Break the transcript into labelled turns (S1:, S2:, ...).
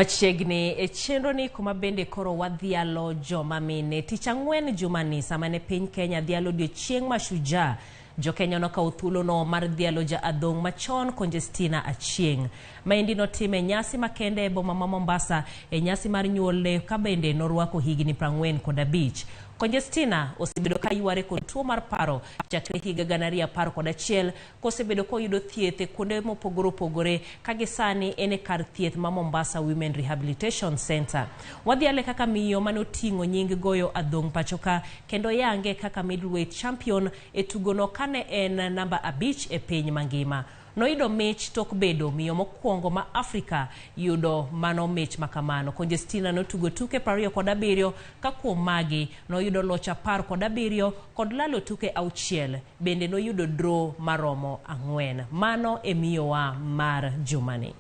S1: Machiegni e chenro ni kuma bende koro wadhialo joma mine. Tich ang'wen jumani sama ne piny Kenya dhialo odiochieng' Mashujaa, Jokenya nokawo thuolono mar dhialo ja adhong' machon Conjestina Achieng'. Maendi notime nyasi makende e boma ma Mombasa e nyasi mar nyuolne ka bende norwako higni 45. Conjestina osebedo ka yware kod tuo mar paro chakre higa 2011 kosebedo koyudo thieth e kuonde mopogore opogore ka gi sani en e kar thieth ma Mombasa Women Rehabilitation Centre. Wadhiale kaka miyo mane oting'o nying goyo adhong' pachoka kendo yange kaka middleweight champion e tugono kane en namba 5 e piny mangima. Noyudo mich tok bedo miyo mokwongo ma Afrika yudo mano mich makamano. Conjestina notugo tuke 27 ka kuom magi noyudo loch 17 kod lalo tuke 6 bende noyudo draw maromo 4. Mano e miyowa mar jumani.